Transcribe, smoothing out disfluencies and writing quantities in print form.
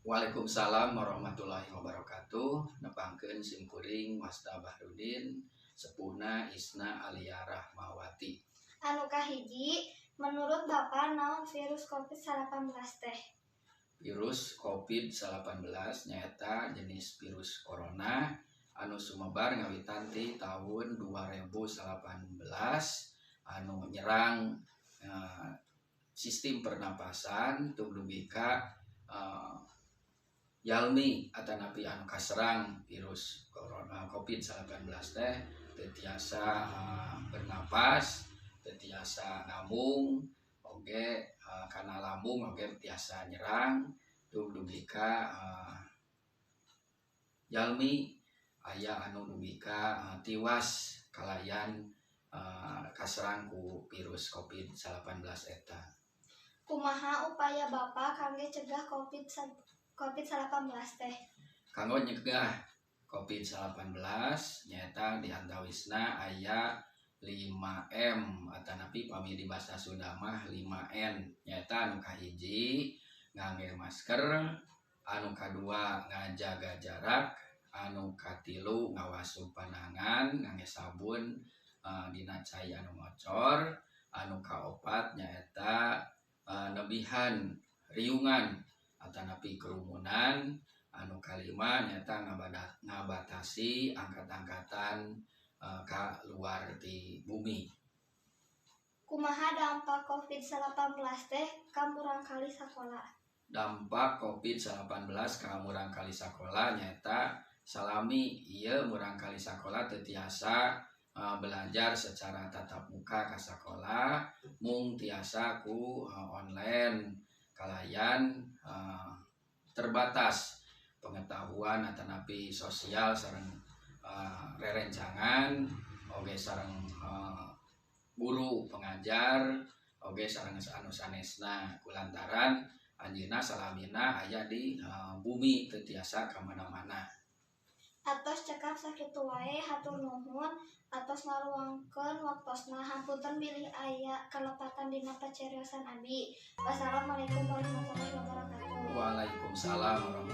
Waalaikumsalam warahmatullahi wabarakatuh. Nepangkeun simkuring, wasta Bahrudin, sepuhna Isna Alia Rahmawati. Anu kahiji, menurut Bapak naon virus COVID-19 teh? Virus COVID-19 nyaeta jenis virus corona anu sumebar ngawitan ti tahun 2018 anu nyerang sistem pernapasan dugi ka jalmi atanapi anu kaserang virus corona COVID-19 teh teu tiasa bernapas, teu tiasa ngambung oge, kana lambung oge tiasa nyerang dugi ka jalmi aya anu dugi ka tiwas kalayan kaserang ku virus COVID-19 eta. Kumaha upaya Bapak kangge cegah COVID-19 teh? Kanggo nyegah COVID-19 nyaeta diantawisna aya 5M atanapi pami di bahasa Sunda mah 5N, nyaeta anu kahiji ngangge masker, anu kadua ngajaga jarak, anu katilu ngawasuh panangan ngangge sabun dina cai anu ngocor, anu kaopat nyaeta nebihan riungan atanapi kerumunan, anu kalima nyaeta ngabatasi angkat-angkatan ka luar ti bumi. Kumaha dampak COVID-19 teh ka murangkalih sakola? Dampak COVID-19 ka murangkalih sakola nyaeta salami ieu murangkalih sakola teu tiasa belajar secara tatap muka ka sakola, mung tiasa ku online kalayan terbatas pengetahuan atanapi sosial sareng rerencangan oge sareng guru pengajar oge sareng anu sanesna, kulantaran anjeunna salamina aya di bumi, teu tiasa ka mana-mana. Atos cekap sakitu wae, hatur nuhun atos ngaluangkeun waktosna. Hapunten bilih aya kalepatan dina pacariosan abi. Wassalamualaikum warahmatullahi wabarakatuh. Waalaikumsalam warahmatullahi.